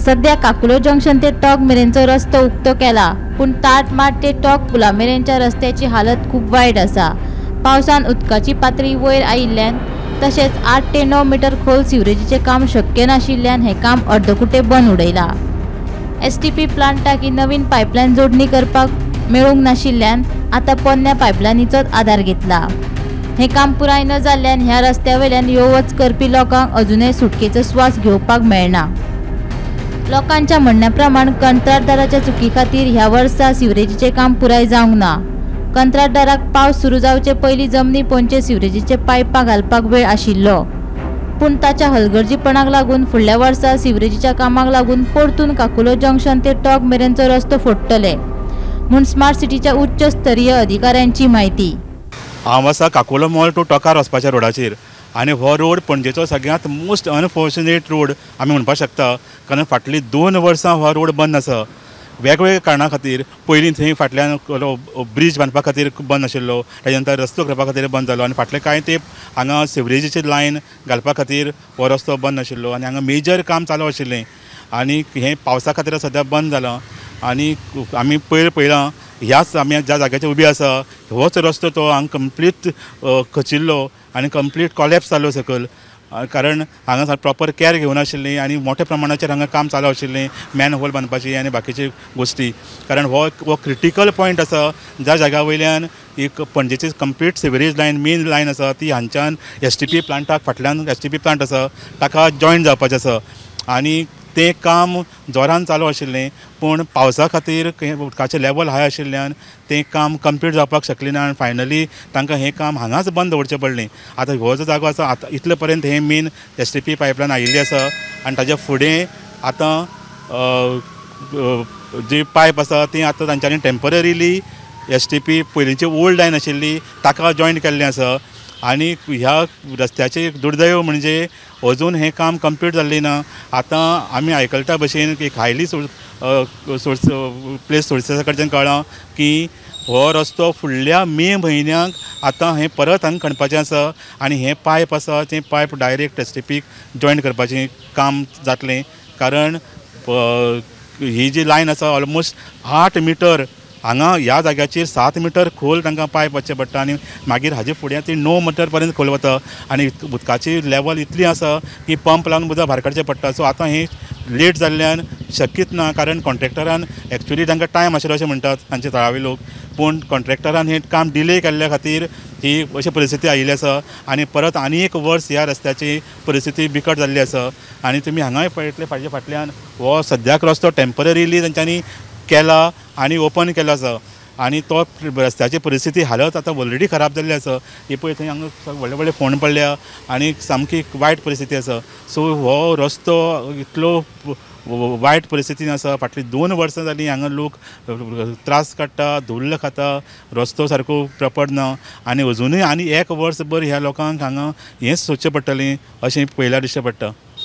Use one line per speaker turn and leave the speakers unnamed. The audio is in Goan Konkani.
सध्या काकुलो जंक्शन ते टॉक मेरेनचो रस्तो उक्तो केला, पूण ताटमाट ते टॉक पुला मेरेनच्या रस्त्याची हालत खूब वायट आसा। पावसान उदकाची पातळी वयर आयिल्ल्यान तशेंच 8 ते 9 मिटर खोल सिवरेजीचें काम शक्य नाशिल्ल्यान हें काम अर्दकुटें बंद उडयलां। एसटीपी प्लांटाक ही नवीन पायपलायन जोडणी करपाक मेळूंक नाशिल्ल्यान आतां पोन्न्या पायपलायनीचोच आदार घेतला। हें काम पुराय न जाल्ल्यान ह्या रस्त्या वयल्यान यो वच करपी लोकांक अजुनय सुटकेचो स्वास घेवपाक मेळना। लोकांच्या म्हणण्या प्रमाण कंत्राटदाराच्या चुकी खातीर ह्या वर्सा सिवरेजीचें काम पुराय जावंक ना। कंत्राटदाराक पावस सुरू जावचे पयलीं जमनी पोंदचे सिवरेजीचे पायपां घालपाक वेळ आशिल्लो, पूण ताच्या हलगर्जीपणाक लागून फुडल्या वर्सा सिवरेजीच्या कामाक लागून परतून काकुलो जंक्शन ते टॉक मेरेनचो रस्तो फोडटले म्हूण स्मार्ट सिटीच्या उच्च स्तरीय अधिकाऱ्यांची म्हायती।
हांव आसा काकुलो मॉल टू टोकार वचपाच्या रोडाचेर आनी हो रोड पणजेचो सगळ्यांत मोस्ट अनफॉर्च्युनेट रोड आमी म्हणपाक शकता, कारण फाटलीं 2 वर्सां हो रोड बंद आसा वेगवेगळ्या कारणां खातीर। पयलीं थंय फाटल्यान ब्रीज बांदपा खातीर बंद आशिल्लो, ताच्या नंतर रस्तो करपा खातीर बंद जालो आनी फाटले कांय तेंप हांगा सिवरेजीची लायन घालपा खातीर हो रस्तो बंद आशिल्लो आनी हांगा मेजर काम चालू आशिल्लें आनी हें पावसा खातीर सद्या बंद जालां। आनी आमी पयर पळयलां ह्याच आमी ज्या जाग्याचेर उबी आसा होच रस्तो तो हांगा कंप्लीट खचिल्लो आनी कंप्लीट कॉलेप्स जालो सकयल, कारण हांगा प्रॉपर कॅर घेवनाशिल्ली आनी मोठ्या प्रमाणाचेर हांगा काम चालू आशिल्लें मॅन होल बांदपाची आनी बाकीची गोश्टी। कारण हो क्रिटिकल पॉयंट आसा ज्या जाग्या वयल्यान एक पणजेची complete sewerage line main line आसा ती हांच्यान एसटीपी प्लांटाक फाटल्यान एसटीपी प्लांट आसा ताका जॉयन जावपाचें आसा आनी तें काम जोरान चालू आशिल्लें, पूण पावसा खातीर उदकाचें लेवल हाय आशिल्ल्यान तें काम कंप्लीट जावपाक शकलें ना आनी फायनली तांकां हें काम हांगाच बंद दवरचें पडलें। आतां हो जो जागो आसा आतां इतले पर्यंत हें मेन एसटीपी पायपलायन आयिल्ली आसा आनी ताच्या फुडें आतां जी पायप आसा ती आतां तांच्यांनी टेंपररीली एसटीपी पयलींची ओल्ड लायन आशिल्ली ताका जॉयन केल्लें आसा आनी ह्या रस्त्याचें दुर्दैव म्हणजे अजून हें काम कंप्लीट जाल्लें ना। आतां आमी आयकलता भशेन एक हायली सोर्स प्लेस सोर्सा कडच्यान कळ्ळां की हो रस्तो फुडल्या मे म्हयन्याक आतां हें परत हांगा खणपाचें आसा आनी हें पायप आसा तें पायप डायरेक्ट एसटीपीक जॉयन करपाचें काम जातलें, कारण ही जी लायन आसा ऑलमोस्ट 8 मिटर हांगा ह्या जाग्याचेर 7 मिटर खोल तांकां पायप वचचें पडटा आनी मागीर हाजे फुडें ती 9 मिटर पर्यंत खोल वता आनी उदकाची लेवल इतली आसा की पंप लावन उदक भायर काडचें पडटा। सो आतां हें लेट जाल्ल्यान शक्यच ना, कारण कॉन्ट्रॅक्टरान एक्चुअली तांकां टायम आशिल्लो अशें म्हणटात तांचे थळावे लोक, पूण कॉन्ट्रॅक्टरान हें काम डिले केल्ल्या खातीर ही अशी परिस्थिती आयिल्ली आसा आनी परत आनी एक वर्स ह्या रस्त्याची परिस्थिती बिकट जाल्ली आसा। आनी तुमी हांगाय पळयतले फाटल्या फाटल्यान हो सद्याक रस्तो टेंपररीली तांच्यांनी केला आनी ओपन केलो आसा आनी तो रस्त्याची परिस्थिती हालत आतां ऑलरेडी खराब जाल्ली आसा। ही पळय थंय हांगा व्हडले व्हडले फोंड पडल्या आनी सामकी वायट परिस्थिती आसा। सो हो रस्तो इतलो वायट परिस्थितीन आसा, फाटलीं 2 वर्सां जालीं हांगा लोक त्रास काडटा, धुल्ल खाता, रस्तो सारको प्रॉपर ना आनी अजुनूय आनी 1 वर्सभर ह्या लोकांक हांगा हेंच सोदचें पडटलें अशें पळयल्यार दिश्टी पडटा।